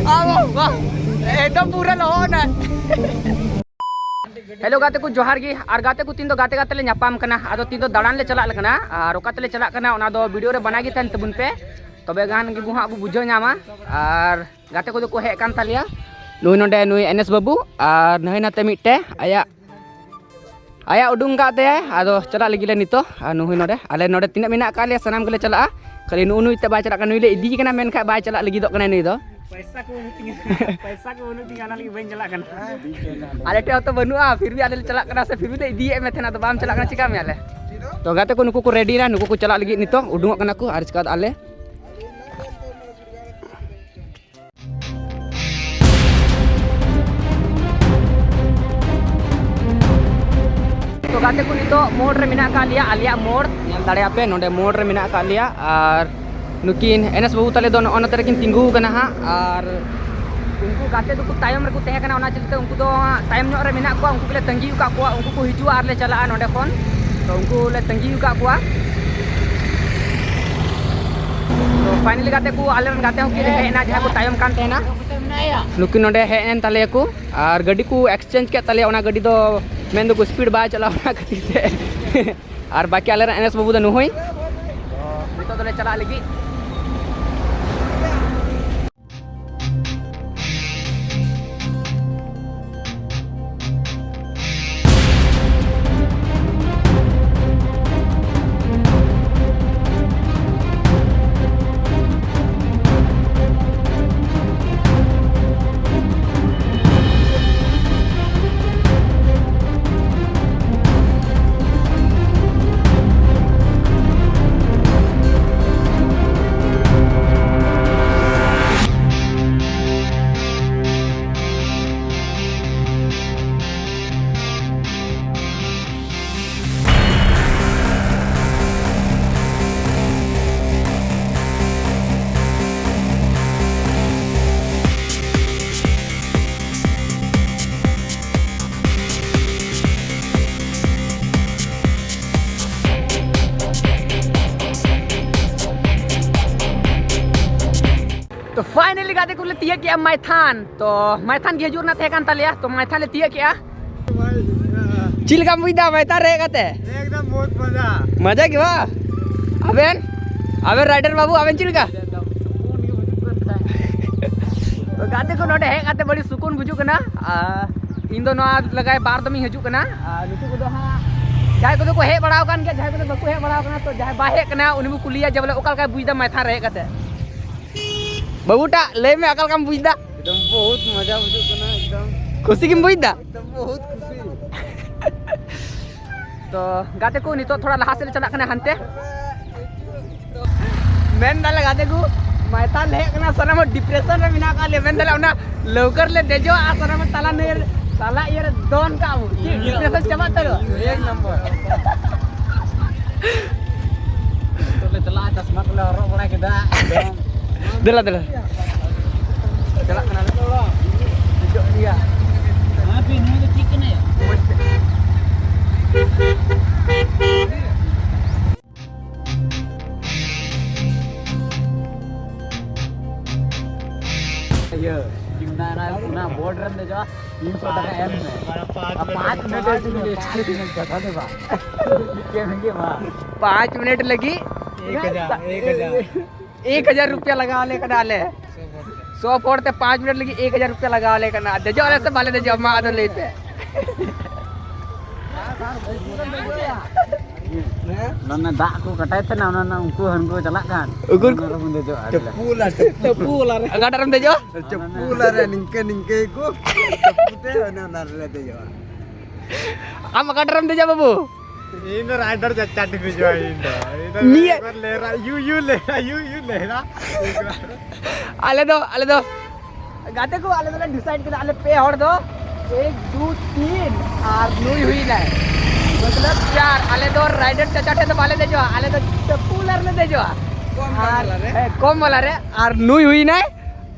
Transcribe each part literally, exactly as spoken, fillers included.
ᱟᱵᱚ ᱵᱟ, ᱮᱠᱫᱚᱢ ᱯᱩᱨᱟᱹ ᱞᱚᱦᱚᱫ ᱮᱱᱟ᱾ ᱦᱮᱞᱳ ᱜᱟᱛᱮ ᱠᱚ, ᱡᱚᱦᱟᱨ ᱜᱮ᱾ ᱟᱨ ᱜᱟᱛᱮ ᱠᱚ, ᱛᱤᱦᱤᱧ ᱫᱚ ᱜᱟᱛᱮ ᱜᱟᱛᱮ ᱞᱮ ᱧᱟᱯᱟᱢ ᱠᱟᱱᱟ᱾ ᱟᱫᱚ ᱛᱤᱦᱤᱧ ᱫᱚ ᱫᱟᱬᱟᱱ ᱞᱮ ᱪᱟᱞᱟᱜ ᱠᱟᱱᱟ, ᱟᱨ ᱚᱠᱟ ᱛᱮᱞᱮ ᱪᱟᱞᱟᱜ ᱠᱟᱱᱟ ᱚᱱᱟ ᱫᱚ ᱵᱷᱤᱰᱤᱭᱳ ᱨᱮ ᱵᱟᱱᱟ ᱜᱮ ᱛᱟᱦᱮᱱ ᱛᱟᱵᱚᱱ ᱯᱮ, ᱛᱚᱵᱮ ᱜᱟᱱ ᱜᱮ ᱵᱚ ᱦᱟᱸᱜ ᱵᱚ ᱵᱩᱡᱷᱟᱹᱣ ᱧᱟᱢᱟ᱾ ᱟᱨ ᱜᱟᱛᱮ ᱠᱚᱫᱚ ᱠᱚ ᱦᱮᱡ ᱟᱠᱟᱱ ᱛᱟᱞᱮᱭᱟ᱾ ᱱᱩᱭ ᱱᱚᱰᱮ, ᱱᱩᱭ ᱮᱱ ᱮᱥ ᱵᱟᱹᱵᱩ, ᱟᱨ ᱱᱟᱹᱭ ᱱᱟᱛᱮ ᱢᱤᱫᱴᱮᱡ ᱟᱭᱟᱜ, ᱟᱭᱟᱜ ᱩᱰᱩᱝ ᱠᱟᱜ ᱛᱟᱭᱟᱭ᱾ ᱟᱫᱚ ᱪᱟᱞᱟᱜ ᱞᱟᱹᱜᱤᱫ ᱞᱮ ᱱᱤᱛᱚᱜ᱾ ᱟᱨ ᱱᱩᱭ ᱱᱚᱰᱮ, ᱟᱞᱮ ᱱᱚᱰᱮ ᱛᱤᱱᱟᱹᱜ ᱢᱮᱱᱟᱜ ᱟᱠᱟᱫ ᱞᱮᱭᱟ ᱥᱟᱱᱟᱢ ᱜᱮᱞᱮ ᱪᱟᱞᱟᱜᱼᱟ᱾ ᱠᱷᱟᱹᱞᱤ ᱱᱩᱜᱼᱩ ᱱᱩᱭ ᱛᱮ ᱵᱟᱭ ᱪᱟᱞᱟᱜ ᱠᱟᱱᱟ, ᱱᱩᱭ ᱞᱮ ᱤᱫᱤᱭᱮ ᱠᱟᱱᱟ, ᱢᱮᱱᱠᱷᱟᱱ ᱵᱟᱭ ᱪᱟᱞᱟᱜ ᱞᱟᱹᱜᱤᱫᱚᱜ ᱠᱟᱱᱟ ᱱᱩᱭ ᱫᱚ᱾ ᱯᱚᱭᱥᱟ ᱠᱚ ᱵᱟᱹᱱᱩᱜ ᱛᱤᱧᱟ, ᱯᱚᱭᱥᱟ ᱠᱚ ᱵᱟᱹᱱᱩᱜ ᱛᱤᱧᱟ, ᱚᱱᱟ ᱞᱟᱹᱜᱤᱫ ᱵᱟᱹᱧ ᱪᱟᱞᱟᱜ ᱠᱟᱱᱟ᱾ ᱟᱞᱮ ᱴᱷᱮᱱ ᱦᱚᱸᱛᱚ ᱵᱟᱹᱱᱩᱜᱼᱟ, ᱯᱷᱤᱨ ᱵᱷᱤ ᱟᱞᱮ ᱞᱮ ᱪᱟᱞᱟᱜ ᱠᱟᱱᱟ ᱥᱮ, ᱯᱷᱤᱨ ᱵᱷᱤ ᱞᱮ ᱤᱫᱤᱭᱮᱫ ᱢᱮ ᱛᱟᱦᱮᱱᱟ, ᱟᱫᱚ ᱵᱟᱢ ᱪᱟᱞᱟᱜ ᱠᱟᱱᱟ, ᱪᱤᱠᱟᱹ ᱢᱮᱭᱟ ᱞᱮ? ᱛᱚ ᱜᱟᱛᱮ ᱠᱚ, ᱱᱩᱠᱩ ᱠᱚ ᱨᱮᱰᱤᱭᱮᱱᱟ, ᱱᱩᱠᱩ ᱠᱚ ᱪᱟᱞᱟᱜ ᱞᱟᱹᱜᱤᱫ ᱱᱤᱛᱚᱜ, ᱩᱰᱩᱝᱚᱜ ᱠᱟᱱᱟ ᱠᱚ, ᱟᱨ ᱪᱤᱠᱟᱹ ᱟᱞᱮ ᱛᱚ ᱜᱟᱛᱮ ᱠᱚ, ᱱᱤᱛᱚᱜ ᱢᱳᱲ ᱨᱮ ᱢᱮᱱᱟᱜ ᱟᱠᱟᱫ ᱞᱮᱭᱟ, ᱟᱞᱮᱭᱟᱜ ᱢᱳᱲ᱾ ᱧᱮᱞ ᱫᱟᱲᱮᱭᱟᱜ ᱯᱮ, ᱱᱚᱰᱮ ᱢᱳᱲ ᱨᱮ ᱢᱮᱱᱟᱜ ᱟᱠᱟᱫ ᱞᱮᱭᱟ᱾ ᱟᱨ ᱱᱩᱠᱤᱱ ᱮᱱ ᱮᱥ ᱵᱟᱹᱵᱩ ᱛᱟᱞᱮ ᱫᱚ ᱱᱚᱜᱼᱚ ᱱᱚᱛᱮ ᱨᱮᱠᱤᱱ ᱛᱤᱸᱜᱩ ᱟᱠᱟᱱᱟ ᱦᱟᱸᱜ᱾ ᱟᱨ ᱩᱱᱠᱩ ᱜᱟᱛᱮ ᱫᱚᱠᱚ ᱛᱟᱭᱚᱢ ᱨᱮᱠᱚ ᱛᱟᱦᱮᱸ ᱠᱟᱱᱟ, ᱚᱱᱟ ᱪᱤᱠᱟᱹᱛᱮ ᱩᱱᱠᱩ ᱫᱚ ᱦᱟᱸᱜ ᱛᱟᱭᱚᱢ ᱧᱚᱜ ᱨᱮ ᱢᱮᱱᱟᱜ ᱠᱚᱣᱟ᱾ ᱩᱱᱠᱩ ᱜᱮᱞᱮ ᱛᱟᱺᱜᱤ ᱟᱠᱟᱫ ᱠᱚᱣᱟ, ᱩᱱᱠᱩ ᱠᱚ ᱦᱤᱡᱩᱜᱼᱟ ᱟᱨ ᱞᱮ ᱪᱟᱞᱟᱜᱼᱟ ᱱᱚᱸᱰᱮ ᱠᱷᱚᱱ᱾ ᱛᱚ ᱩᱱᱠᱩ ᱞᱮ ᱛᱟᱺᱜᱤ ᱟᱠᱟᱫ ᱠᱚᱣᱟ᱾ ᱛᱚ ᱯᱷᱟᱭᱱᱟᱞᱤ ᱜᱟᱛᱮ ᱠᱚ, ᱟᱞᱮ ᱨᱮᱱ ᱜᱟᱛᱮ ᱦᱚᱸ ᱠᱤᱱ ᱦᱮᱡ ᱮᱱᱟ, ᱡᱟᱦᱟᱸᱭ ᱠᱚ ᱛᱟᱭᱚᱢ ᱠᱟᱱ ᱛᱟᱦᱮᱱᱟ᱾ ᱱᱩᱠᱤᱱ ᱱᱚᱸᱰᱮ ᱦᱮᱡ ᱮᱱ ᱛᱟᱞᱮᱭᱟ ᱠᱚ, ᱟᱨ ᱜᱟᱹᱰᱤ ᱠᱚ ᱮᱠᱥᱪᱮᱧᱡᱽ ᱠᱮᱫ ᱛᱟᱞᱮᱭᱟ᱾ ᱚᱱᱟ ᱜᱟᱹᱰᱤ ᱫᱚ ᱢᱮᱱ ᱫᱚᱠᱚ ᱥᱯᱤᱰ ᱵᱟᱭ ᱪᱟᱞᱟᱣ ᱚᱱᱟ ᱠᱷᱟᱹᱛᱤᱨ ᱛᱮ᱾ ᱟᱨ ᱵᱟᱠᱤ ᱟᱞᱮ ᱨᱮᱱ ᱮᱱ ᱮᱥ ᱵᱟᱹᱵᱩ ᱫᱚ ᱱᱩᱦᱩᱭ᱾ ᱱᱤᱛᱚᱜ ᱫᱚᱞᱮ ᱪᱟᱞᱟᱜ ᱞᱟᱹᱜᱤᱫ᱾ ᱛᱚ finally ᱜᱟᱛᱮ ᱠᱚᱞᱮ ᱛᱤᱭᱟᱹᱜ ᱠᱮᱜᱼᱟ ᱢᱟᱭᱛᱷᱟᱱ᱾ ᱛᱚ ᱢᱟᱭᱛᱷᱟᱱ ᱜᱮ ᱦᱤᱡᱩᱜ ᱨᱮᱱᱟᱜ ᱛᱟᱦᱮᱸ ᱠᱟᱱ ᱛᱟᱞᱮᱭᱟ, ᱛᱚ ᱢᱟᱭᱛᱷᱟᱱ ᱞᱮ ᱛᱤᱭᱟᱹᱜ ᱠᱮᱜᱼᱟ᱾ ᱪᱮᱫ ᱞᱮᱠᱟᱢ ᱵᱩᱡᱽ ᱫᱟ ᱢᱟᱭᱛᱷᱟᱱ ᱨᱮ ᱦᱮᱡ ᱠᱟᱛᱮ? ᱮᱠᱫᱚᱢ ᱵᱚᱦᱩᱛ ᱢᱟᱡᱟ᱾ ᱢᱟᱡᱟ ᱜᱮ ᱵᱟ? ᱟᱵᱮᱱ, ᱟᱵᱮᱱ ᱨᱟᱭᱰᱟᱨ ᱵᱟᱹᱵᱩ, ᱟᱵᱮᱱ ᱪᱮᱫ ᱞᱮᱠᱟ? ᱛᱚ ᱜᱟᱛᱮ ᱠᱚ, ᱱᱚᱰᱮ ᱦᱮᱡ ᱠᱟᱛᱮ ᱵᱟᱹᱲᱤ ᱥᱩᱠᱩᱱ ᱵᱩᱡᱩᱜ ᱠᱟᱱᱟ᱾ ᱟᱨ ᱤᱧ ᱫᱚ ᱱᱚᱣᱟ ᱞᱟᱜᱟᱭ ᱵᱟᱨ ᱫᱚᱢᱤᱧ ᱦᱤᱡᱩᱜ ᱠᱟᱱᱟ᱾ ᱟᱨ ᱱᱩᱠᱩ ᱠᱚᱫᱚ ᱦᱟᱸᱜ, ᱡᱟᱦᱟᱸᱭ ᱠᱚᱫᱚ ᱠᱚ ᱦᱮᱡ ᱵᱟᱲᱟ ᱟᱠᱟᱱ ᱜᱮᱭᱟ, ᱡᱟᱦᱟᱸᱭ ᱠᱚᱫᱚ ᱵᱟᱠᱚ ᱦᱮᱡ ᱵᱟᱲᱟ ᱟᱠᱟᱱᱟ, ᱛᱚ ᱡᱟᱦᱟᱸᱭ ᱵᱟᱭ ᱦᱮᱡ ᱠᱟᱱᱟ ᱩᱱᱤ ᱵᱚ ᱠᱩᱞᱤᱭᱟ ᱡᱮ ᱵᱚᱞᱮ ᱚᱠᱟ ᱞᱮᱠᱟᱭ ᱵᱩᱡᱽ ᱫᱟ ᱢᱟᱭᱛᱷᱟᱱ ᱨᱮ ᱦᱮᱡ ᱠᱟᱛᱮ᱾ ᱵᱟᱹᱵᱩ ᱴᱟᱜ ᱞᱟᱹᱭ ᱢᱮ, ᱚᱠᱟ ᱞᱮᱠᱟᱢ ᱵᱩᱡᱽ ᱫᱟ? ᱮᱠᱫᱚᱢ ᱵᱚᱦᱩᱛ ᱢᱟᱡᱟ ᱵᱩᱡᱩᱜ ᱠᱟᱱᱟ, ᱮᱠᱫᱚᱢ᱾ ᱠᱩᱥᱤ ᱜᱮᱢ ᱵᱩᱡᱽ ᱫᱟ? ᱮᱠᱫᱚᱢ ᱵᱚᱦᱩᱛ ᱠᱩᱥᱤ᱾ ᱛᱚ ᱜᱟᱛᱮ ᱠᱚ, ᱱᱤᱛᱚᱜ ᱛᱷᱚᱲᱟ ᱞᱟᱦᱟ ᱥᱮᱫ ᱞᱮ ᱪᱟᱞᱟᱜ ᱠᱟᱱᱟ ᱦᱟᱱᱛᱮ᱾ ᱢᱮᱱ ᱫᱟᱞᱮ ᱜᱟᱛᱮ ᱠᱚ, ᱢᱟᱭᱛᱷᱟᱱ ᱞᱮ ᱦᱮᱡ ᱠᱟᱱᱟ, ᱥᱟᱱᱟᱢ ᱦᱚᱲ depression ᱨᱮ ᱢᱮᱱᱟᱜ ᱟᱠᱟᱫ ᱞᱮᱭᱟ᱾ ᱢᱮᱱ ᱫᱟᱞᱮ ᱚᱱᱟ ᱞᱟᱹᱣᱠᱟᱹ ᱨᱮᱞᱮ ᱫᱮᱡᱚᱜᱼᱟ ᱟᱨ ᱥᱟᱱᱟᱢ ᱦᱚᱲ ᱛᱟᱞᱟ ᱱᱟᱹᱭ ᱨᱮ, ᱛᱟᱞᱟ ᱤᱭᱟᱹ ᱨᱮ ᱫᱚᱱ ᱠᱟᱜ ᱟᱵᱚ᱾ ᱪᱮᱫ depression ᱪᱟᱵᱟᱜ ᱛᱟᱞᱮᱭᱟ᱾ ᱮᱠ ᱱᱚᱢᱵᱚᱨ᱾ ᱱᱤᱛᱚᱜ ᱞᱮ ᱪᱟᱞᱟᱜᱼᱟ, ᱪᱟᱥᱢᱟ ᱠᱚᱞᱮ ᱦᱚᱨᱚᱜ ᱵᱟᱲᱟ ᱠᱮᱫᱟ᱾ ᱮᱠᱫᱚᱢ᱾ ᱫᱮᱞᱟ, ᱫᱮᱞᱟ᱾ ᱪᱟᱞᱟᱜ ᱠᱟᱱᱟᱞᱮ᱾ ᱫᱮᱡᱚᱜ ᱜᱮᱭᱟ᱾ ᱦᱮᱸ, ᱯᱮ, ᱱᱩᱭ ᱫᱚ ᱴᱷᱤᱠ ᱠᱟᱱᱟᱭᱟ᱾ ᱤᱭᱟᱹ, ᱪᱮᱫ ᱠᱚ ᱢᱮᱛᱟᱜᱼᱟ, ᱚᱱᱟ, ᱚᱱᱟ ᱵᱳᱴ ᱨᱮᱢ ᱫᱮᱡᱚᱜᱼᱟ, ᱛᱤᱱᱥᱚ ᱴᱟᱠᱟ ᱮᱢ ᱢᱮ᱾ ᱟᱨ ᱯᱟᱸᱪ ᱢᱤᱱᱤᱴ ᱨᱮ ᱪᱮᱫ ᱮᱢ ᱠᱟᱛᱷᱟ ᱫᱚ ᱵᱟᱝ᱾ ᱪᱮᱫ ᱮᱢ ᱦᱩᱭᱩᱜᱼᱟ? ᱯᱟᱸᱪ ᱢᱤᱱᱤᱴ ᱞᱟᱹᱜᱤᱫ ᱮᱠ ᱦᱟᱡᱟᱨ, ᱮᱠ ᱦᱟᱡᱟᱨ᱾ ᱮᱠ ᱦᱟᱡᱟᱨ ᱨᱩᱯᱤᱭᱟ ᱞᱟᱜᱟᱣ ᱟᱞᱮ ᱠᱟᱱᱟ ᱟᱞᱮ᱾ ᱥᱚ ᱦᱚᱲ ᱛᱮ ᱯᱟᱸᱪ ᱢᱤᱱᱤᱴ ᱞᱟᱹᱜᱤᱫ ᱮᱠ ᱦᱟᱡᱟᱨ ᱨᱩᱯᱤᱭᱟ ᱞᱟᱜᱟᱣ ᱟᱞᱮ ᱠᱟᱱᱟ᱾ ᱫᱮᱡᱚᱜ ᱟᱞᱮ ᱥᱮ ᱵᱟᱞᱮ ᱫᱮᱡᱚᱜᱼᱟ, ᱢᱟ ᱟᱫᱚ ᱞᱟᱹᱭ ᱯᱮ᱾ ᱚᱱᱟ ᱫᱟᱜ ᱠᱚ ᱠᱟᱴᱟᱭ ᱛᱟᱦᱮᱱᱟ, ᱚᱱᱟ, ᱚᱱᱟ ᱩᱱᱠᱩ ᱦᱟᱹᱱᱠᱩ ᱪᱟᱞᱟᱜ ᱠᱟᱱ᱾ ᱩᱠᱩᱨ ᱚᱱᱟ ᱨᱮᱵᱚᱱ ᱫᱮᱡᱚᱜᱼᱟ᱾ ᱪᱟᱹᱯᱯᱩ ᱞᱟᱴᱷᱮ᱾ ᱪᱟᱹᱯᱯᱩ ᱞᱟᱨᱮ᱾ ᱚᱠᱟᱴᱟᱜ ᱨᱮᱢ ᱫᱮᱡᱚᱜᱼᱟ? ᱪᱟᱹᱯᱯᱩ ᱞᱟᱨᱮ, ᱱᱤᱝᱠᱟᱹ, ᱱᱤᱝᱠᱟᱹ ᱠᱚ ᱪᱟᱹᱯᱯᱩ ᱛᱮ ᱚᱱᱮ ᱚᱱᱟ ᱨᱮᱞᱮ ᱫᱮᱡᱚᱜᱼᱟ᱾ ᱟᱢ ᱚᱠᱟᱴᱟᱜ ᱨᱮᱢ ᱫᱮᱡᱚᱜᱼᱟ ᱵᱟᱹᱵᱩ? ᱤᱧ ᱫᱚ ᱨᱟᱭᱰᱟᱨ ᱪᱟᱪᱟ ᱴᱷᱤᱠ ᱦᱤᱡᱩᱜᱼᱟ, ᱤᱧ ᱫᱚ᱾ ᱤᱧ ᱫᱚ ᱱᱤᱭᱟᱹ ᱮᱠᱵᱟᱨ ᱞᱮᱦᱨᱟ, ᱭᱩ, ᱭᱩ ᱞᱮᱦᱨᱟ, ᱭᱩ, ᱭᱩ ᱞᱮᱦᱨᱟ᱾ ᱟᱞᱮ ᱫᱚ, ᱟᱞᱮ ᱫᱚ ᱜᱟᱛᱮ ᱠᱚ, ᱟᱞᱮ ᱫᱚᱞᱮ decide ᱠᱮᱫᱟ, ᱟᱞᱮ ᱯᱮ ᱦᱚᱲ ᱫᱚ, ᱮᱠ, ᱫᱩ, ᱛᱤᱱ, ᱟᱨ ᱱᱩᱭ ᱦᱩᱭᱱᱟᱭ, ᱢᱚᱛᱞᱚᱵ ᱪᱟᱨ᱾ ᱟᱞᱮ ᱫᱚ ᱨᱟᱭᱰᱟᱨ ᱪᱟᱪᱟ ᱴᱷᱮᱱ ᱫᱚ ᱵᱟᱞᱮ ᱫᱮᱡᱚᱜᱼᱟ, ᱟᱞᱮ ᱫᱚ ᱪᱟᱹᱯᱯᱩ ᱞᱟᱨ ᱞᱮ ᱫᱮᱡᱚᱜᱼᱟ᱾ ᱠᱚᱢ ᱟᱨ, ᱵᱟᱞᱟ ᱨᱮ᱾ ᱦᱮᱸ, ᱠᱚᱢ ᱵᱟᱞᱟ ᱨᱮ᱾ ᱟᱨ ᱱᱩᱭ ᱦᱩᱭᱱᱟᱭ,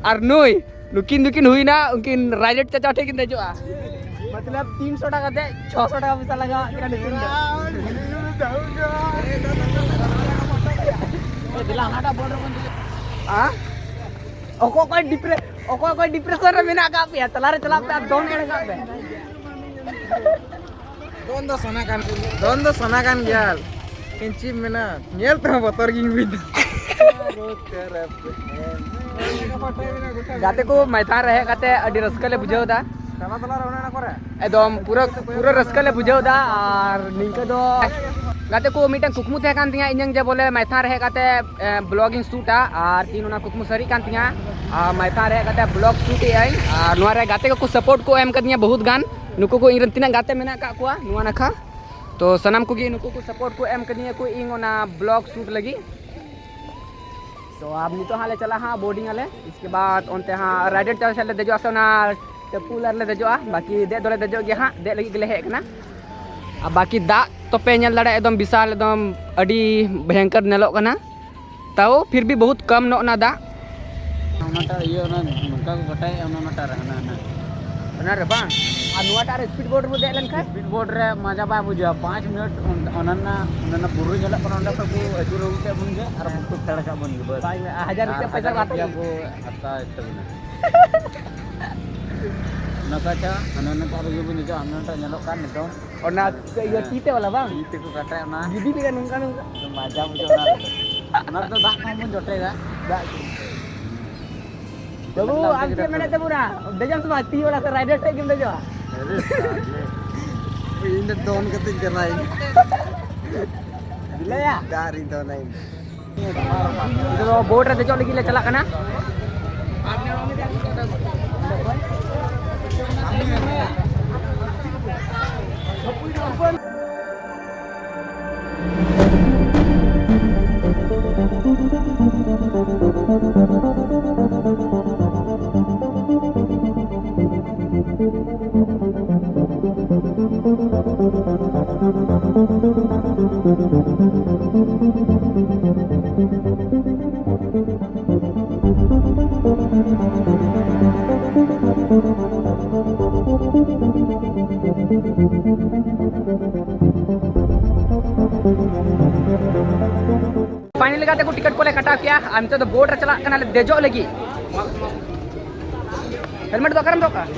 ᱟᱨ ᱱᱩᱭ, ᱱᱩᱠᱤᱱ ᱫᱚᱠᱤᱱ ᱦᱩᱭᱱᱟ, ᱩᱱᱠᱤᱱ ᱨᱟᱭᱰᱟᱨ ᱪᱟᱪᱟ ᱴᱷᱮᱱ ᱠᱤᱱ ᱫᱮᱡᱚᱜᱼᱟ᱾ ᱢᱚᱛᱞᱚᱵ ᱛᱤᱱᱥᱚ ᱴᱟᱠᱟ ᱠᱟᱛᱮ ᱪᱷᱚᱥᱚ ᱴᱟᱠᱟ ᱯᱚᱭᱥᱟ ᱞᱟᱜᱟᱜᱼᱟ ᱠᱤᱱᱟ ᱱᱩᱠᱤᱱ ᱫᱚ᱾ ᱫᱮᱞᱟ, ᱦᱟᱱᱟᱴᱟᱜ ᱵᱳᱴ ᱨᱮᱵᱚᱱ ᱫᱮᱡᱚᱜᱼᱟ᱾ ᱦᱮᱸ? ᱚᱠᱚᱭ ᱚᱠᱚᱭ ᱰᱤᱯᱨᱮ ᱚᱠᱚᱭ ᱚᱠᱚᱭ ᱰᱤᱯᱨᱮᱥᱚᱱ ᱨᱮ ᱢᱮᱱᱟᱜ ᱟᱠᱟᱫ ᱯᱮᱭᱟ, ᱛᱟᱞᱟᱨᱮ ᱪᱟᱞᱟᱜ ᱯᱮ ᱟᱨ ᱫᱚᱱ ᱮᱲᱮ ᱠᱟᱜ ᱯᱮ᱾ ᱫᱚᱱ ᱫᱚ ᱥᱟᱱᱟ ᱠᱟᱱ ᱫᱚᱱ ᱫᱚ ᱥᱟᱱᱟ ᱠᱟᱱ ᱜᱮᱭᱟ᱾ ᱤᱧ ᱪᱮᱫ ᱢᱮᱱᱟ, ᱧᱮᱞ ᱛᱮᱦᱚᱸ ᱵᱚᱛᱚᱨ ᱜᱤᱧ ᱵᱩᱡᱽ ᱫᱟ᱾ ᱜᱟᱛᱮ ᱠᱚ, ᱢᱟᱭᱛᱷᱟᱱ ᱨᱮ ᱦᱮᱡ ᱠᱟᱛᱮ ᱟᱹᱰᱤ ᱨᱟᱹᱥᱠᱟᱹ ᱞᱮ ᱵᱩᱡᱷᱟᱹᱣ ᱮᱫᱟ᱾ ᱮᱠᱫᱚᱢ ᱯᱩᱨᱟᱹ ᱯᱩᱨᱟᱹ ᱨᱟᱹᱥᱠᱟᱹ ᱞᱮ ᱵᱩᱡᱷᱟᱹᱣ ᱮᱫᱟ᱾ ᱟᱨ ᱱᱤᱝᱠᱟᱹ ᱫᱚ ᱜᱟᱛᱮ ᱠᱚ, ᱢᱤᱫᱴᱟᱝ ᱠᱩᱠᱢᱩ ᱛᱟᱦᱮᱸ ᱠᱟᱱ ᱛᱤᱧᱟᱹ ᱤᱧᱟᱹᱝ ᱡᱮ ᱵᱚᱞᱮ ᱢᱟᱭᱛᱷᱟᱱ ᱨᱮ ᱦᱮᱡ ᱠᱟᱛᱮ ᱵᱞᱚᱜ ᱤᱧ ᱥᱩᱴᱟ, ᱟᱨ ᱛᱤᱦᱤᱧ ᱚᱱᱟ ᱠᱩᱠᱢᱩ ᱥᱟᱹᱨᱤᱜ ᱠᱟᱱ ᱛᱤᱧᱟᱹ᱾ ᱟᱨ ᱢᱟᱭᱛᱷᱟᱱ ᱨᱮ ᱦᱮᱡ ᱠᱟᱛᱮ ᱵᱞᱚᱜ ᱥᱩᱴ ᱮᱫ ᱟᱹᱧ᱾ ᱟᱨ ᱱᱚᱣᱟ ᱨᱮ ᱜᱟᱛᱮ ᱠᱚᱠᱚ ᱥᱟᱯᱳᱨᱴ ᱠᱚ ᱮᱢ ᱠᱟᱫᱤᱧᱟ ᱵᱚᱦᱩᱛ ᱜᱟᱱ᱾ ᱱᱩᱠᱩ ᱠᱚ ᱤᱧ ᱨᱮᱱ ᱛᱤᱱᱟᱹᱜ ᱜᱟᱛᱮ ᱢᱮᱱᱟᱜ ᱟᱠᱟᱫ ᱠᱚᱣᱟ ᱱᱚᱣᱟ ᱱᱟᱠᱷᱟ, ᱛᱚ ᱥᱟᱱᱟᱢ ᱠᱚᱜᱮ ᱱᱩᱠᱩ ᱠᱚ ᱥᱟᱯᱳᱨᱴ ᱠᱚ ᱮᱢ ᱠᱟᱫᱤᱧᱟ ᱠᱚ ᱤᱧ ᱚᱱᱟ ᱵᱞᱚᱜ ᱥᱩᱴ ᱞᱟᱹᱜᱤᱫ᱾ ᱛᱚ ᱟᱵ ᱱᱤᱛᱚᱜ ᱦᱟᱸᱜ ᱞᱮ ᱪᱟᱞᱟᱜᱼᱟ ᱦᱟᱸᱜ ᱵᱳᱨᱰᱤᱝ ᱟᱞᱮ, ᱤᱥᱠᱮ ᱵᱟᱫ ᱚᱱᱛᱮ ᱦᱟᱸᱜ ᱨᱟᱭᱰᱟᱨ ᱪᱟᱞ ᱥᱮᱫ ᱞᱮ ᱫᱮᱡᱚᱜᱼᱟ ᱥᱮ ᱚᱱᱟ ᱴᱮᱢᱯᱩ ᱞᱟᱨ ᱞᱮ ᱫᱮᱡᱚᱜᱼᱟ, ᱵᱟᱹᱠᱤ ᱫᱮᱡ ᱫᱚᱞᱮ ᱫᱮᱡᱚᱜ ᱜᱮᱭᱟ ᱦᱟᱸᱜ, ᱫᱮᱡ ᱞᱟᱹᱜᱤᱫ ᱜᱮᱞᱮ ᱦᱮᱡ ᱟᱠᱟᱱᱟ᱾ ᱟᱨ ᱵᱟᱹᱠᱤ ᱫᱟᱜ ᱛᱚᱯᱮ ᱧᱮᱞ ᱫᱟᱲᱮᱭᱟᱜᱼᱟ, ᱮᱠᱫᱚᱢ ᱵᱤᱥᱟᱞ, ᱮᱠᱫᱚᱢ ᱟᱹᱰᱤ ᱵᱷᱚᱭᱚᱝᱠᱚᱨ ᱧᱮᱞᱚᱜ ᱠᱟᱱᱟ᱾ ᱛᱟᱣ ᱯᱷᱤᱨ ᱵᱷᱤ ᱵᱚᱦᱩᱛ ᱠᱚᱢ ᱧᱚᱜ ᱱᱟ ᱫᱟᱜ᱾ ᱚᱱᱟᱴᱟᱜ ᱤᱭᱟᱹ, ᱚᱱᱟ ᱱᱚᱝᱠᱟ ᱠᱚ ᱜᱚᱴᱟᱭᱮᱫᱼᱟ, ᱚᱱᱟ ᱚᱱᱟᱴᱟᱜ ᱨᱮ ᱦᱟᱱᱟ ᱦᱟᱱᱟ᱾ ᱚᱱᱟ ᱨᱮ ᱵᱟᱝ? ᱟᱨ ᱱᱚᱣᱟᱴᱟᱜ ᱨᱮ ᱥᱯᱤᱰ ᱵᱳᱴ ᱨᱮ ᱫᱮᱡ ᱞᱮᱱᱠᱷᱟᱱ? ᱥᱯᱤᱰ ᱵᱳᱴ ᱨᱮ ᱢᱟᱡᱟ ᱵᱟᱭ ᱵᱩᱡᱷᱟᱹᱜᱼᱟ᱾ ᱯᱟᱸᱪ ᱢᱤᱱᱤᱴ ᱚᱱ-, ᱚᱱᱟ ᱨᱮᱱᱟᱜ, ᱚᱱᱟ ᱨᱮᱱᱟᱜ ᱵᱩᱨᱩ ᱧᱮᱞᱚᱜ ᱠᱟᱱᱟ, ᱚᱸᱰᱮ ᱠᱷᱚᱱ ᱠᱚ ᱟᱹᱪᱩᱨ ᱟᱹᱜᱩ ᱠᱮᱫ ᱵᱚᱱ ᱜᱮ ᱟᱨ ᱵᱚᱱ ᱠᱚ ᱯᱷᱮᱰ ᱠᱟᱜ ᱵᱚᱱ ᱜᱮ, ᱵᱟᱥ᱾ ᱯᱟᱸᱪ ᱢᱤᱱᱤᱴ, ᱟᱨ ᱦᱟᱡᱟᱨ ᱟᱨ ᱨᱩᱯᱤᱭᱟ ᱯᱚᱭᱥᱟ ᱦᱟᱡᱟᱨ ᱠᱚ ᱦᱟᱛᱟᱣ ᱨᱩᱯᱤᱭᱟ ᱠᱮᱫᱟ᱾ ᱠᱚ ᱦᱟᱛᱟᱣᱮᱫ ᱛᱟᱵᱚᱱᱟ᱾ ᱱᱚᱝᱠᱟ ᱪᱟ, ᱦᱟᱱᱟ ᱱᱚᱝᱠᱟ ᱨᱮᱜᱮ ᱵᱚᱱ ᱫᱮᱡᱚᱜᱼᱟ, ᱦᱟᱱᱟ ᱱᱚᱝᱠᱟ ᱧᱮᱞᱚᱜ ᱠᱟᱱ ᱱᱤᱛᱚᱝ᱾ ᱚᱱᱟ ᱦᱮᱸ᱾ ᱤᱭᱟᱹ ᱛᱤ ᱛᱮ ᱵᱟᱞᱟ ᱵᱟᱝ? ᱛᱤ ᱛᱮᱠᱚ ᱠᱟᱴᱟᱭᱟ ᱚᱱᱟ᱾ ᱜᱤᱰᱤ ᱞᱮᱠᱟ ᱱᱚᱝᱠᱟ ᱱᱚᱝᱠᱟ᱾ ᱢᱟᱡᱟ ᱵᱩᱡᱷᱟᱹᱜᱼᱟ ᱚᱱᱟ ᱨᱮᱫᱚ᱾ ᱚᱱᱟ ᱨᱮᱫᱚ ᱫᱟᱜ ᱠᱚᱦᱚᱸ ᱵᱚᱱ ᱡᱚᱴᱮᱫᱟ᱾ ᱫᱟᱜ ᱠᱚ᱾ ᱵᱟᱹᱵᱩ, ᱟᱢ ᱪᱮᱫ ᱢᱮᱱᱮᱫ ᱛᱟᱵᱚᱱᱟ? ᱫᱮᱡᱚᱜ ᱟᱢ ᱥᱮ ᱵᱟᱝ? ᱛᱤ ᱵᱟᱞᱟ ᱥᱮ ᱨᱟᱭᱰᱟᱨ ᱴᱷᱮᱡ ᱜᱮᱢ ᱫᱮᱡᱚᱜᱼᱟ? ᱟᱨᱮ ᱥᱟᱞᱮ᱾ ᱤᱧ ᱫᱚ ᱫᱚᱱ ᱠᱟᱛᱮᱧ ᱪᱟᱞᱟᱜ ᱤᱧ᱾ ᱫᱤᱞᱟᱹᱭᱟ? ᱫᱟᱜ ᱨᱤᱧ ᱫᱚᱱᱟ ᱤᱧ ᱫᱚ᱾ ᱱᱤᱛᱚᱜ ᱫᱚ ᱵᱳᱴ ᱨᱮ ᱫᱮᱡᱚᱜ ᱞᱟᱹᱜᱤᱫ ᱞᱮ ᱪᱟᱞᱟᱜ ᱠᱟᱱᱟ᱾ Finally, ᱛᱮᱠᱚ ᱴᱤᱠᱤᱴ ᱠᱚᱞᱮ ᱠᱟᱴᱟᱣ ᱠᱮᱜᱼᱟ᱾ ᱟᱨ ᱱᱤᱛᱚᱜ ᱫᱚ ᱵᱳᱴ ᱨᱮ ᱪᱟᱞᱟᱜ ᱠᱟᱱᱟᱞᱮ ᱫᱮᱡᱚᱜ ᱞᱟᱹᱜᱤᱫ᱾ ᱦᱮᱞᱢᱮᱴ ᱫᱚ ᱚᱠᱟᱨᱮᱢ ᱫᱚᱦᱚ ᱠᱟᱜᱼᱟ?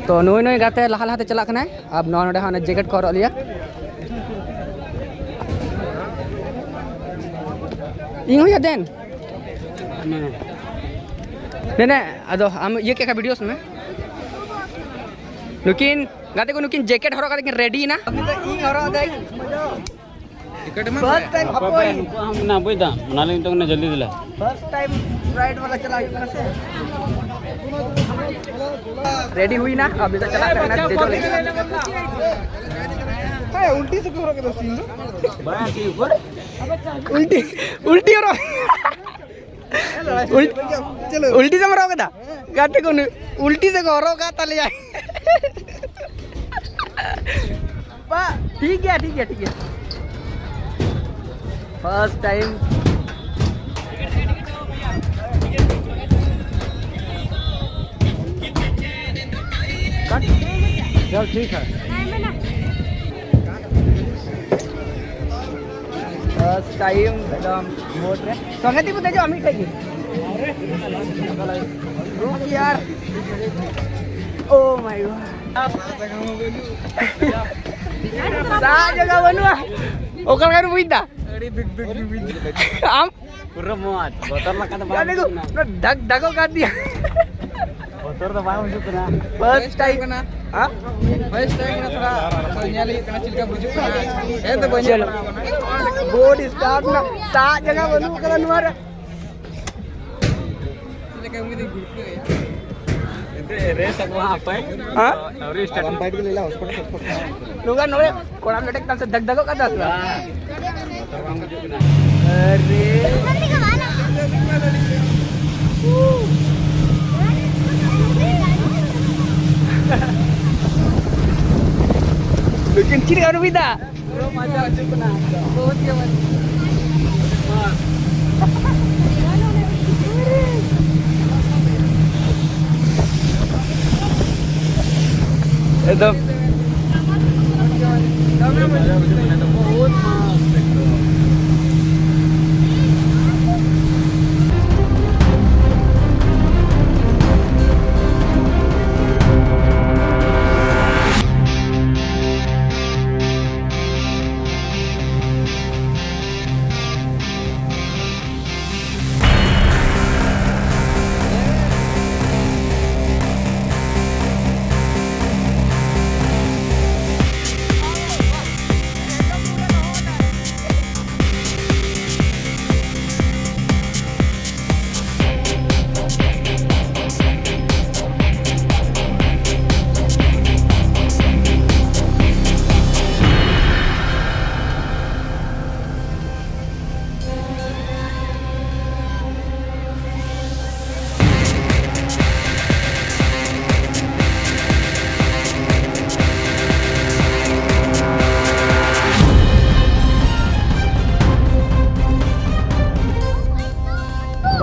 ᱛᱚ ᱱᱩᱭ ᱱᱩᱭ ᱜᱟᱛᱮ ᱞᱟᱦᱟ ᱞᱟᱦᱟᱛᱮ ᱪᱟᱞᱟᱜ ᱠᱟᱱᱟᱭ᱾ ᱟᱨ ᱱᱚᱣᱟ ᱱᱚᱰᱮ ᱦᱚᱸ ᱚᱱᱟ ᱡᱮᱠᱮᱴ ᱠᱚ ᱦᱚᱨᱚᱜ ᱞᱮᱭᱟ᱾ ᱤᱧ ᱦᱚᱸ ᱭᱟ ᱫᱮᱱ᱾ ᱱᱮ ᱱᱮ, ᱟᱫᱚ ᱟᱢ ᱤᱭᱟᱹ ᱠᱮᱫ ᱠᱷᱟᱱ ᱵᱷᱤᱰᱤᱭᱳ ᱢᱮ᱾ ᱱᱩᱠᱤᱱ ᱜᱟᱛᱮ ᱠᱚ, ᱱᱩᱠᱤᱱ ᱡᱮᱠᱮᱴ ᱦᱚᱨᱚᱜ ᱠᱟᱛᱮ ᱠᱤᱱ ᱨᱮᱰᱤᱭᱮᱱᱟ᱾ ᱤᱧ ᱦᱚᱨᱚᱜ ᱫᱟᱹᱧ᱾ ᱯᱷᱟᱨᱥᱴ ᱴᱟᱭᱤᱢ ᱦᱟᱯᱳᱭ᱾ ᱱᱩᱠᱩᱣᱟᱜ ᱦᱚᱸ ᱢᱮᱱᱟᱜᱼᱟ, ᱵᱩᱡᱽ ᱫᱟᱢ, ᱚᱱᱟ ᱞᱟᱹᱜᱤᱫ ᱛᱮ ᱡᱚᱞᱫᱤ ᱫᱮᱞᱟ᱾ ᱯᱷᱟᱨᱥᱴ ᱴᱟᱭᱤᱢ ᱨᱟᱭᱤᱰ ᱵᱟᱞᱟ ᱪᱟᱞᱟᱣ ᱦᱩᱭᱩᱜ ᱠᱟᱱᱟ ᱥᱮ᱾ ᱨᱮᱰᱤ ᱦᱩᱭᱱᱟ, ᱟᱵ ᱱᱤᱛᱚᱜ ᱪᱟᱞᱟᱜ ᱠᱟᱱᱟ ᱫᱮᱡᱚᱜ ᱞᱟᱹᱜᱤᱫ᱾ ᱦᱮᱸ, ᱩᱞᱴᱤ ᱥᱮᱫ ᱠᱚ ᱦᱚᱨᱚᱜ ᱠᱮᱫᱟ ᱥᱤᱧ ᱫᱚ᱾ ᱩᱞᱴᱤ, ᱩᱞᱴᱤ ᱦᱚᱨᱚᱜ᱾ ᱩᱞ-, ᱩᱞᱴᱤ ᱥᱮᱫ ᱮᱢ ᱦᱚᱨᱚᱜ ᱠᱮᱫᱟ? ᱜᱟᱛᱮ ᱠᱚ ᱱᱩᱭ ᱩᱞᱴᱤ ᱥᱮᱫ ᱠᱚ ᱦᱚᱨᱚᱜ ᱠᱟᱜ ᱛᱟᱞᱮᱭᱟ᱾ ᱵᱟ, ᱴᱷᱤᱠ ᱜᱮᱭᱟ, ᱴᱷᱤᱠ ᱜᱮᱭᱟ, ᱴᱷᱤᱠ ᱜᱮᱭᱟ᱾ First time. ᱪᱚᱞ, ᱴᱷᱤᱠ ᱦᱮ᱾ ᱯᱷᱟᱨᱥᱴ ᱴᱟᱭᱤᱢ ᱮᱠᱫᱚᱢ ᱵᱳᱴ ᱨᱮ᱾ ᱥᱚᱸᱜᱮ ᱛᱮᱠᱚ ᱫᱮᱡᱚᱜᱼᱟ ᱢᱤᱫᱴᱮᱡ ᱜᱮ᱾ ᱨᱩᱠ ᱭᱟᱨ᱾ ᱳ ᱢᱟᱭ ᱜᱚᱰ᱾ ᱥᱟᱦ ᱡᱟᱭᱜᱟ ᱵᱟᱹᱱᱩᱜᱼᱟ᱾ ᱚᱠᱟ ᱞᱮᱠᱟᱨᱮ ᱵᱩᱡᱽ ᱫᱟ? ᱟᱹᱰᱤ ᱫᱩᱠ ᱫᱩᱠ ᱜᱮ ᱵᱩᱡᱽ ᱫᱟ᱾ ᱟᱢ? ᱯᱩᱨᱟᱹ ᱢᱚᱡᱽ, ᱵᱚᱛᱚᱨ ᱞᱮᱠᱟ ᱫᱚ ᱵᱟᱝ ᱜᱟᱹᱰᱤ ᱠᱚ ᱵᱩᱡᱷᱟᱹᱜ ᱠᱟᱱᱟ᱾ ᱯᱩᱨᱟᱹ ᱫᱟᱜ ᱫᱟᱜᱚᱜ ᱠᱟᱱ ᱛᱤᱧᱟ᱾ ᱵᱚᱛᱚᱨ ᱫᱚ ᱵᱟᱝ ᱵᱩᱡᱷᱟᱹᱜ ᱠᱟᱱᱟ᱾ ᱯᱷᱟᱨᱥᱴ ᱴᱟᱭᱤᱢ ᱠᱟᱱᱟ᱾ ᱦᱮᱸ? ᱯᱷᱟᱨᱥᱴ ᱴᱟᱭᱤᱢ ᱠᱟᱱᱟ, ᱛᱷᱚᱲᱟ ᱧᱮᱞ ᱦᱩᱭᱩᱜ ᱠᱟᱱᱟ ᱪᱮᱫ ᱞᱮᱠᱟ ᱵᱩᱡᱷᱟᱹᱜ ᱠᱟᱱᱟ᱾ ᱦᱮᱸ ᱛᱚ ᱵᱟᱹᱧ ᱪᱚᱞᱚ᱾ ᱵᱳᱴ ᱥᱴᱟᱨᱴ ᱱᱟ, ᱥᱟᱦ ᱡᱟᱭᱜᱟ ᱵᱟᱹᱱᱩᱜ ᱠᱟᱫᱟ ᱱᱚᱣᱟ ᱨᱮ᱾ ᱪᱮᱫ ᱞᱮᱠᱟ ᱩᱱᱤ ᱫᱚᱭ ᱜᱩᱲᱠᱟᱹᱣ ᱮᱭᱟ? ᱨᱮᱥ ᱟᱠᱚ ᱦᱟᱸᱜ ᱦᱟᱯᱮ᱾ ᱦᱮᱸ? ᱟᱹᱣᱨᱤ ᱥᱴᱟᱨᱴ᱾ ᱱᱚᱝᱠᱟ ᱱᱚᱰᱮ ᱠᱚᱲᱟᱢ ᱞᱮᱴᱮᱡ ᱛᱟᱢ ᱥᱮ ᱫᱟᱜ ᱫᱟᱜᱚᱜ ᱠᱟᱱ ᱛᱟᱢ ᱥᱮ ᱵᱟᱝ? ᱵᱚᱛᱚᱨ ᱵᱟᱝ ᱵᱩᱡᱷᱟᱹᱜ ᱠᱟᱱᱟ᱾ ᱟᱨᱮ᱾ ᱞᱮᱠᱤᱱ ᱪᱮᱫ ᱞᱮᱠᱟ ᱨᱩᱵᱤᱫᱟ? ᱯᱩᱨᱟᱹ ᱢᱚᱡᱟ ᱦᱤᱡᱩᱜ ᱠᱟᱱᱟ᱾ ᱵᱚᱦᱩᱛ ᱜᱮ ᱢᱚᱡᱟ᱾ ᱮᱠᱫᱚᱢ᱾ ᱫᱚᱢᱮ ᱢᱚᱡᱟ ᱵᱩᱡᱷᱟᱹᱜ ᱠᱟᱱᱟ, ᱮᱠᱫᱚᱢ ᱵᱚᱦᱩᱛ ᱢᱚᱡᱽ ᱮᱠᱫᱚᱢ᱾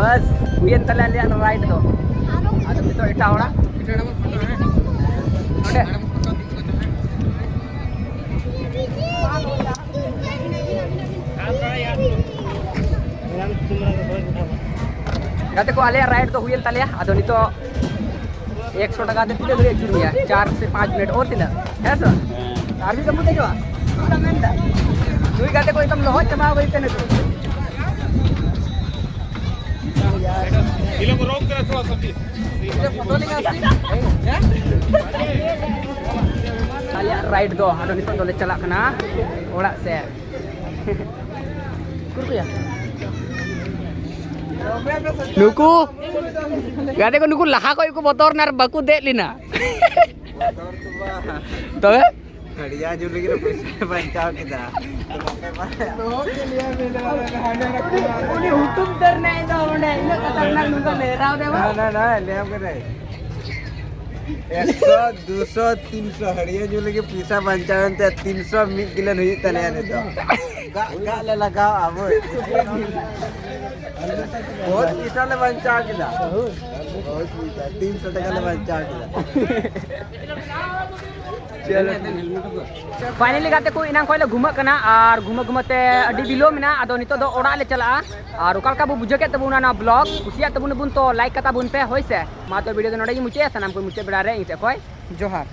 ᱵᱟᱥ, ᱦᱩᱭᱮᱱ ᱛᱟᱞᱮᱭᱟ ᱟᱞᱮᱭᱟᱜ ᱨᱟᱭᱤᱰ ᱫᱚ᱾ ᱟᱫᱚ ᱱᱤᱛᱚᱜ ᱮᱴᱟᱜ ᱦᱚᱲᱟᱜ ᱱᱚᱰᱮ᱾ ᱜᱟᱛᱮ ᱠᱚ, ᱟᱞᱮᱭᱟᱜ ᱨᱟᱭᱤᱰ ᱫᱚ ᱦᱩᱭᱮᱱ ᱛᱟᱞᱮᱭᱟ᱾ ᱟᱫᱚ ᱱᱤᱛᱚᱜ ᱮᱠᱥᱚ ᱴᱟᱠᱟ ᱛᱮ ᱛᱤᱱᱟᱹᱜ ᱜᱷᱟᱹᱲᱤᱡ ᱟᱹᱪᱩᱨ ᱢᱮᱭᱟ? ᱪᱟᱨ ᱥᱮ ᱯᱟᱸᱪ ᱢᱤᱱᱤᱴ, ᱚᱨ ᱛᱤᱱᱟᱹᱜ? ᱦᱮᱸ ᱥᱮ? ᱟᱨ ᱢᱤᱫ ᱫᱚᱢ ᱫᱮᱡᱚᱜᱼᱟ? ᱪᱮᱫ ᱮᱢ ᱢᱮᱱᱫᱟ? ᱱᱩᱭ ᱜᱟᱛᱮ ᱠᱚ ᱮᱠᱫᱚᱢ ᱞᱚᱦᱚᱫ ᱪᱟᱵᱟ ᱦᱩᱭ ᱠᱟᱱᱟ ᱱᱤᱛᱚᱜ᱾ ᱟᱞᱮᱭᱟᱜ ᱨᱟᱭᱤᱰ ᱫᱚ ᱟᱫᱚ ᱱᱤᱛᱚᱜ ᱫᱚᱞᱮ ᱪᱟᱞᱟᱜ ᱠᱟᱱᱟ ᱚᱲᱟᱜ ᱥᱮᱫ᱾ ᱩᱠᱩᱨ ᱠᱚᱭᱟ? ᱱᱩᱠᱩ ᱜᱟᱛᱮ ᱠᱚ, ᱱᱩᱠᱩ ᱞᱟᱦᱟ ᱠᱷᱚᱡ ᱠᱚ ᱵᱚᱛᱚᱨ ᱱᱟ ᱟᱨ ᱵᱟᱠᱚ ᱫᱮᱡ ᱞᱮᱱᱟ᱾ ᱛᱚᱵᱮ ᱦᱟᱹᱲᱤᱭᱟ ᱧᱩ ᱞᱟᱹᱜᱤᱫ ᱯᱚᱭᱥᱟ ᱵᱟᱧᱪᱟᱣ ᱠᱮᱫᱟ᱾ ᱩᱱᱤ ᱦᱩᱛᱩᱢ ᱩᱛᱟᱹᱨ ᱮᱱᱟᱭ ᱫᱚ ᱚᱸᱰᱮ, ᱤᱱᱟᱹᱜ ᱠᱷᱟᱛᱟᱨᱱᱟᱠ ᱱᱚᱝᱠᱟ ᱞᱮᱦᱨᱟᱣ ᱫᱮ ᱵᱟᱝ? ᱱᱟ, ᱱᱟ, ᱱᱟ, ᱞᱟᱹᱭᱟᱢ ᱠᱟᱹᱱᱟᱹᱧ᱾ ᱮᱠᱥᱚ, ᱫᱩᱥᱚ, ᱛᱤᱱᱥᱚ ᱦᱟᱹᱲᱤᱭᱟᱹ ᱧᱩ ᱞᱟᱹᱜᱤᱫ ᱯᱚᱭᱥᱟ ᱵᱟᱧᱪᱟᱣ ᱮᱱ ᱛᱟᱭᱟ, ᱛᱤᱱᱥᱚ ᱢᱤᱫ ᱜᱮᱞᱮᱱ ᱦᱩᱭᱩᱜ ᱛᱟᱞᱮᱭᱟ ᱱᱤᱛᱚᱜ᱾ ᱠᱟᱜ, ᱠᱟᱜ ᱞᱮ ᱞᱟᱜᱟᱣ ᱟᱵᱚ᱾ ᱵᱚᱦᱩᱛ ᱯᱚᱭᱥᱟ ᱞᱮ ᱵᱟᱧᱪᱟᱣ ᱠᱮᱫᱟ᱾ ᱵᱚᱦᱩᱛ ᱯᱚᱭᱥᱟ, ᱛᱤᱱᱥᱚ ᱴᱟᱠᱟ ᱞᱮ ᱵᱟᱧᱪᱟᱣ ᱠᱮᱫᱟ᱾ ᱯᱷᱟᱭᱱᱟᱞᱤ ᱜᱟᱛᱮ ᱠᱚ, ᱮᱱᱟᱝ ᱠᱷᱚᱱ ᱞᱮ ᱜᱷᱩᱢᱟᱹᱜ ᱠᱟᱱᱟ ᱟᱨ ᱜᱷᱩᱢᱟᱹ ᱜᱷᱩᱢᱟᱹ ᱛᱮ ᱟᱹᱰᱤ ᱵᱤᱞᱚᱢ ᱮᱱᱟ᱾ ᱟᱫᱚ ᱱᱤᱛᱚᱜ ᱫᱚ ᱚᱲᱟᱜ ᱞᱮ ᱪᱟᱞᱟᱜᱼᱟ᱾ ᱟᱨ ᱚᱠᱟ ᱞᱮᱠᱟ ᱵᱚ ᱵᱩᱡᱷᱟᱹᱣ ᱠᱮᱫ ᱛᱟᱵᱚᱱᱟ ᱱᱚᱣᱟ ᱵᱞᱚᱜ, ᱠᱩᱥᱤᱭᱟᱜ ᱛᱟᱵᱚᱱ ᱟᱵᱚᱱ ᱛᱚ ᱞᱟᱭᱤᱠ ᱠᱟᱛᱟ ᱵᱚᱱ ᱯᱮ, ᱦᱳᱭ ᱥᱮ᱾ ᱢᱟ ᱛᱚ ᱵᱷᱤᱰᱤᱭᱳ ᱫᱚ ᱱᱚᱰᱮ ᱜᱮ ᱢᱩᱪᱟᱹᱫ᱾ ᱥᱟᱱᱟᱢ ᱠᱚ ᱢᱩᱪᱟᱹᱫ ᱵᱮᱲᱟ ᱨᱮ ᱤᱧ ᱥᱮᱫ ᱠᱷᱚᱱ ᱡᱚᱦᱟᱨ᱾